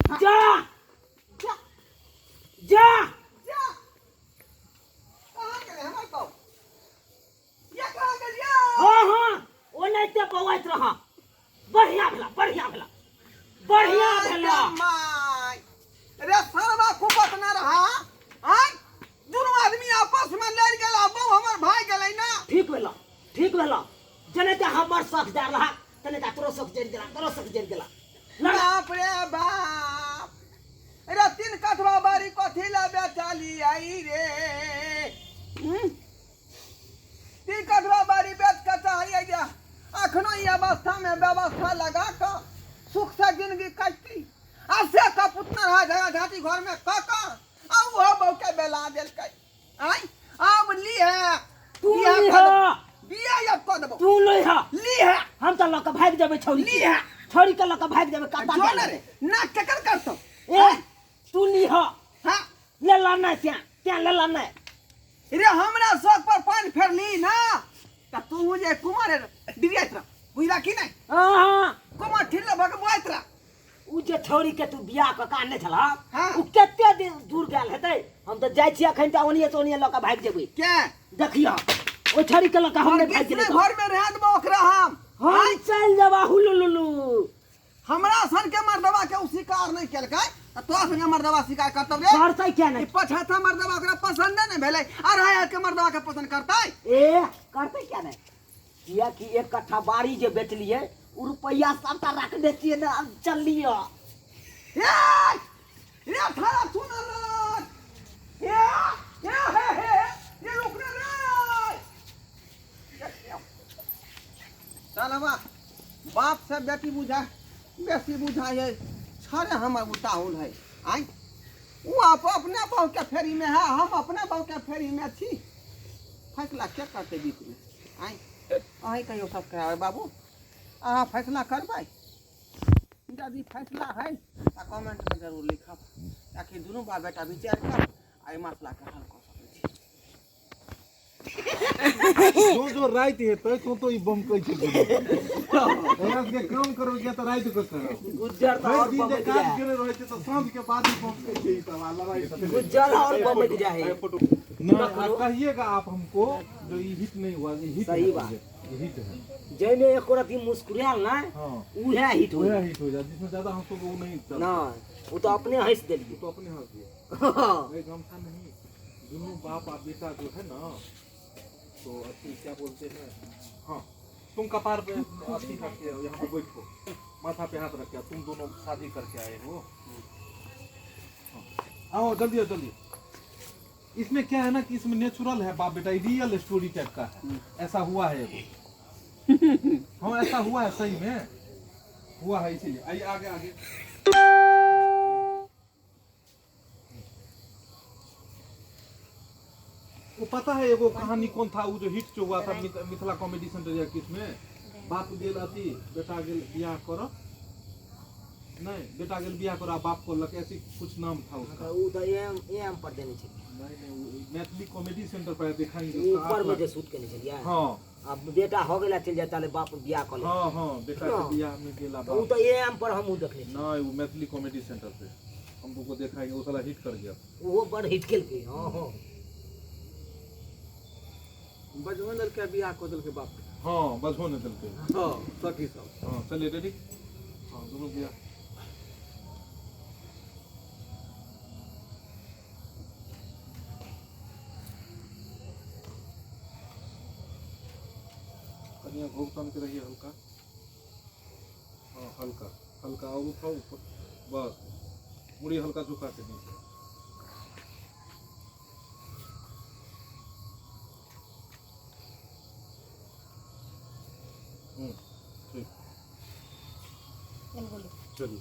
जा जा जा जा कहाँ गेलै हमर बहू ये कहाँ गेलियै हाँ हाँ ओनाहिते बौआइत रह बढ़िया भेला बढ़िया भेला बढ़िया भेला my रे सरवा कुपत ना रहा आय दुनू आदमी आपस में लड़ गेल आ बहू हमर भाग गेलै ना ठीक भेला ठीक भेला जने हमर शौक जा रहा तने तोरो शौक जरि गेला तोरो शौक जरि गेला लड़ बाप रे बाप रे तीन कठवा बारी कथी ला बेचली आई रे हम्म? तीन कठवा बारी बेच के चाही जे अखनो ई अवस्था में व्यवस्था लगा कऽ सुख से जिंदगी काटती आ से कपुतना रहा झगड़ा झाँटी घर में कऽ कऽ आ ओहो बहू के बेला देलकै आय आब ली है तू बियाह ली कऽ देबौ। है। बियाह आब कऽ देबौ तू नहीं हा ली है हम तो लऽ के भागि जेबै छौड़ी ली है। छौड़ी के लऽ के भागि जेबै कत्ता जो ने रे ना केकर करतौ ए तू ली हा हाँ ले ला नहीं त्या त्या ले ला नहीं रे हमरा शौक पर पानि फेरली ना त तू जे कुमार डिरियाइत रह बुझला कि नहीं हाँ कुमार ठिल्ला भगबुआइत रह उ जे छौड़ी के तू बियाह कऽ के आनने छलह हाँ। उ कते दिन दूर गेल हेतै हम तऽ जाइ छियै अखन तऽ ओनिये से ओनिये लऽ कऽ भागि जेबै के देखियह ओहि छौड़ी के लऽ कऽ हम नहि भागि बीच जेबै में घर में रह देबो ओकरा हम हम चलि जेबा हुलुलुलु हमरा सन के मर्दवा के उ शिकार नहीं केलकै त तोरा संगे मर्दवा शिकार करतौ रे करतै किया ई नहि पछाता मर्दवा ओकरा पसंद नहीं भेलै अढ़ाई हाथ के मर्दवा के पसंद करतै ए करतै किया नहि कियाकि एक कट्ठा बाड़ी जे बेचलियै उ रुपैआ सबटा रखने छियै ने आब चललियै ए रे थारा सुन ना ए ए हे हे ये रुक रे रे सालवा बाप से बेटी बुझा बेसी बुझा है छरे हमर उताहुल है आय वो आप अपने बहू के फेरी में है हम अपने बहू के फेरी में छी फैसला के करते बीच में आय अहीं कहियो सब करावे बाबू अहाँ फैसला करबै यदि फैसला है तऽ कमेंटमे जरूर लिखब ताकि दुनू बाप बेटा विचार कऽ आ एहि मसलाके हल कऽ सकै छी जो जो राति हेतै तो तो ई बमकै छै दुनू। ओकरा सबके काम करबै के तऽ राति कऽ करब गुज्जर तऽ भरि और दिन जे बमकि काज जाइ केने रहै छै तऽ साँझ के बाद ही बमकै छै ई सब आ लड़ाई सब गुज्जर और बमकि जाइ है ना आ कहिएगा आप हमको जो ई हिट नहीं हुआ ये हिट सही है, बात। ये हिट है जाहिमे एको रति मुस्कुरायल ना हाँ उएह हिट हो वह हिट हो जाए जिसमें ज्यादा हंसोगे वो नहीं चलता ना वो तो अपने हंस देलिए वो तो अपने हंस दिए नहीं गमछा नहीं दोनों बाप और बेटा जो है ना तो अथी क्या बोलते हैं हाँ तुम कपार पे अथी रख के यहाँ पे बैठो माथा पे हाथ रख के तुम दोनों शादी करके आए हो हाँ। आओ जल्दी आओ जल्दी इसमें क्या है ना कि इसमें नेचुरल है बाप बेटा रियल स्टोरी टाइप का है ऐसा हुआ है एगो हाँ ऐसा हुआ है सही में हुआ है इसीलिए आइए आगे आगे वो पता है एगो कहानी कौन था वो जो हिट जो हुआ था मिथिला कॉमेडी सेंटर या किस में बाप गेल अथी बेटा गेल बियाह कर नहीं बेटा गेल बियाह कर बाप को लग ऐसी कुछ नाम था उसका उ तऽ एम एम पर देने छै नहीं नहीं वो मैथिली कॉमेडी सेंटर पर दिखाएंगे उसका ऊपर आठ में लाख जे शूट केने छलियै हाँ अब बेटा हो गेला चलि जाता ले बाप बियाह कऽ ले हाँ हाँ बेटा के हाँ। बियाह में गेला तऽ उ बाप तऽ एम पर हमहूँ देखने छी नहीं वो मैथिली कॉमेडी सेंटर पे हम तुमको दिखाएंगे वो साला हिट कर गया ओहो बड़ हिट केलकै हँ हँ बजबो देलकै बियाह कऽ देलकै बाप के हाँ बस होने चलते हँ सखी सब हाँ चलिए रेडी हाँ दोनों बियाह कनिया घूम तान के रहिए हल्का हाँ हल्का हल्का और उठाओ ऊपर बस मुड़ी हल्का झुका के नीचे ठीक चलिए